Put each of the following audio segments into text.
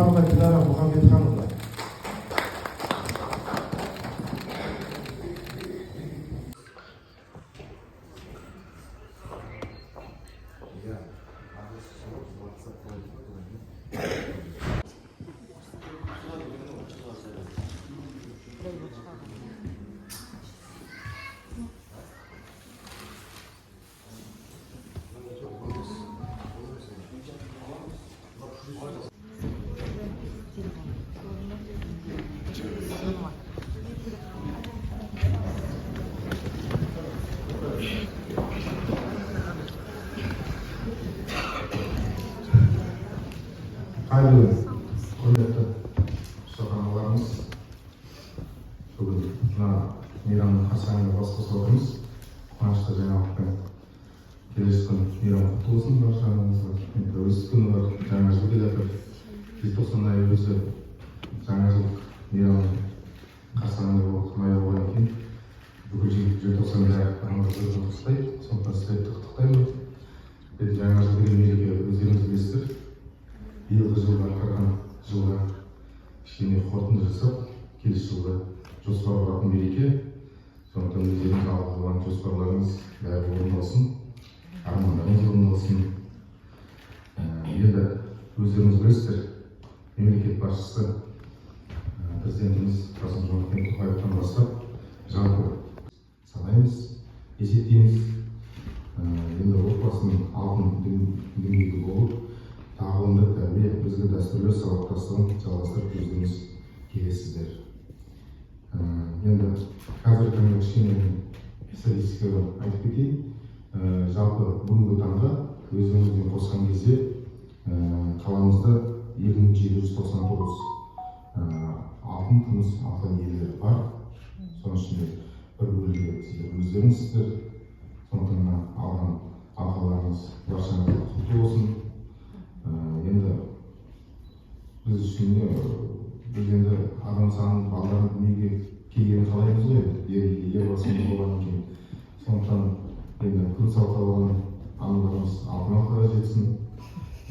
Сапарова Динара Мұхамбетхановна. Қайырлы күн, құрметті аналарымыз. Бүгін мына мейрамның қарсаңында бас қосып отырмыз. Қуанышты жаңалықпен келе жатқан мейрам құтты болсын баршаңызға. Енді Тәуелсіздік күні бар, жаңа жыл келе жатыр. Желтоқсан айы өзі жаңа жылдық мейрамның қарсаңында болып ай болғаннан кейін бүкіл желтоқсан бәрі құттықтайды. Сондықтан сіздерді құттықтаймын. Енді жаңа жыл деген мереке, өздеріңіз білесіздер, биылғы жылда атқарған жылға кішкене қорытынды жасап, келесі жылға жоспар құратын мереке. Сондықтан өздеріңіз алға қойған жоспарларыңыз бәрі орындалсын, армандарыңыз орындалсын. Енді өздеріңіз білесіздер, мемлекет басшысы, президентіміз Қасым Жомарт Тоқаевтан бастап жалпы санаймыз, есептейміз. Енді отбасының алтын діңгегі болып, тағылымды тәрбие, ізгі дәстүрлер сабақтастығын жалғастырып өздеріңіз келесіздер. Енді қазіргі таңда кішкене статистикадан айтып кетейін. Жалпы бүгінгі таңда өздеріңізбен қосқан кезде қаламызда 2799 алтын, күміс алқа иелері бар. Соның ішінде бір бөлігі сіздер өздеріңізсіздер. Сондықтан мына алған алқаларыңыз баршаңызға құтты болсын. Енді біз үшін де, біз енді адам санын, балдардың дүниеге келгенін қалаймыз ғой енді, ер басымыз болғаннан кейін. Сондықтан енді күміс алқа алған аналарымыз алтын алқаға жетсін,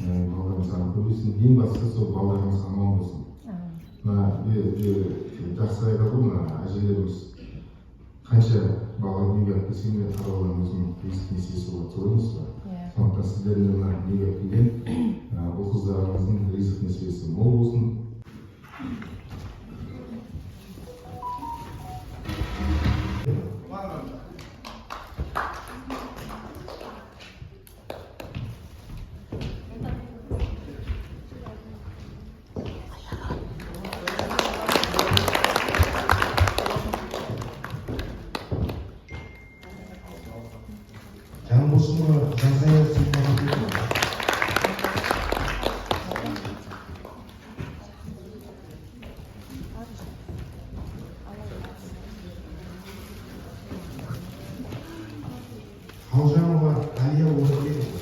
балдардың саны көбейсін. Ең бастысы, сол балдарыңыз аман болсын. Мына жақсы айтады ғой мына әжелеріміз: қанша бала дүниеге алып келсең де, әр баланың өзінің ризық несібесі болады, солай емес па? Иә. Сондықтан сіздердің де мына дүниеге алып келген ұл қыздарыңыздың ризық несібесі мол болсын. Жанбосынова Жансая Сейтмағамбетовна. Қалжанова Әлия Орынбековна.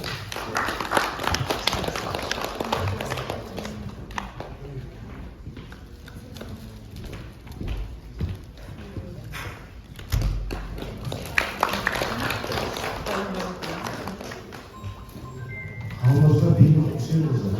Қалмырза Бейбіт Үсенқызы.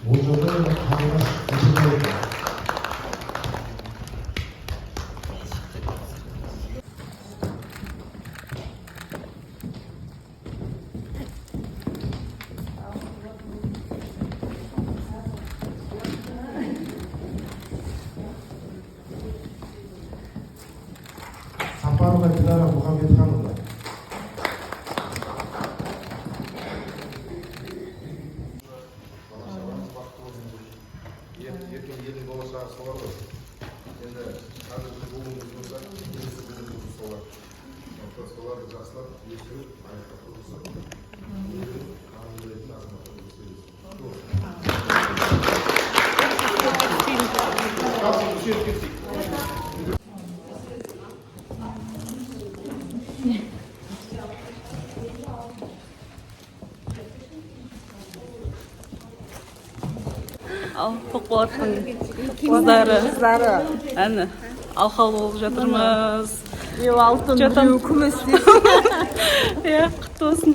Олжабаева Қарлығаш Өтебаевна. Сапарова Динара Мұхамбетхановна. Бала шағамыз бақытты болсын деп. Ертең елдің болашағы солар ғой. Енді қазіргі буынымыз болса, келесі буынымыз солар. Сондықтан соларды жақсылап өсіріп, аяққа тұрғызып, елдің қамын азаматтар өсіреміз. Құтты болсын. Қалсын, кетсек. Ал Тоқболаттың қыздары. Қыздары. Әні, алқалы болып жатырмыз. Біреу алтын, Жатам. біреу күміс. Иә, құтты болсын.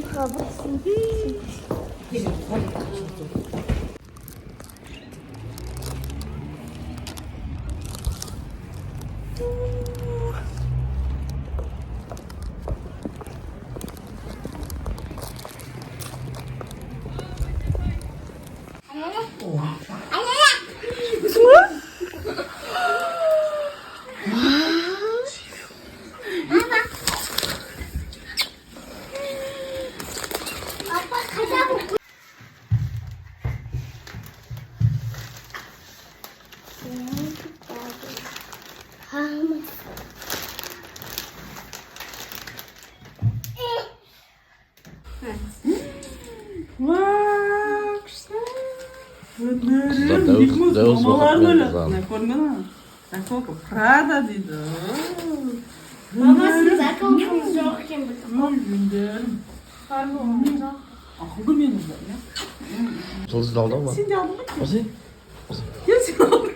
Қыздар дәуіз уақытымен қыздар. Көрдің бе? Заколка Прада дейді. Мамасының заколкамыз жоқ екен біз. Ақылды менің иә. Жұлдызды алды ма? Сен де алдың ба? Осы? Кел, сен алдың.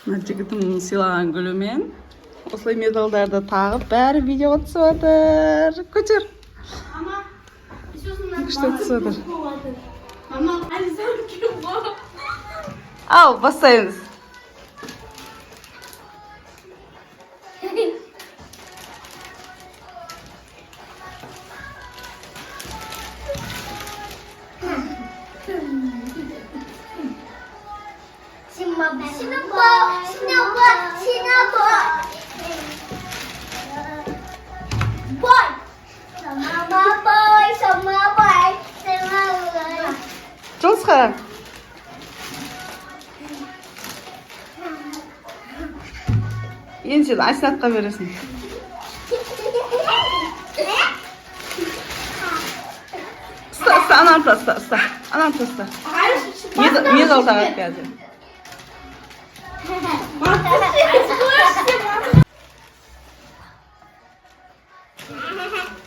Мына жігітім сыйлаған гүлімен осылай медальдарды тағып, бәрі видеоға түсіп жатыр. Көтер. Мама, сосын Күшті түсіп жатыр. Мама, Ализан кім ғой? Ал, бастаймыз. 신어봐, 신어봐, 신어봐, 신어봐. Boy. Sama boy, sama boy, sama boy. Жұлдызға. Енді сен Айсынатқа бересің. Ұста, ұста, ананы таста, ұста. Ананы таста. Медаль тағады қазір.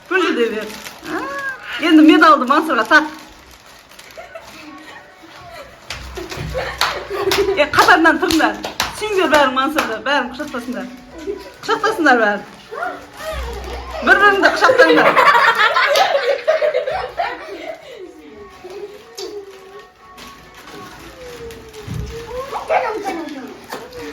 Гүлді де бер. А, енді медалды Мансұрға тақ. Е, қатарынан тұрыңдар. Сүйіңдер бәрің Мансұрды, бәрін құшақтасыңдар. Құшақтасыңдар бәрін. Бір-біріңді құшақтаңдар.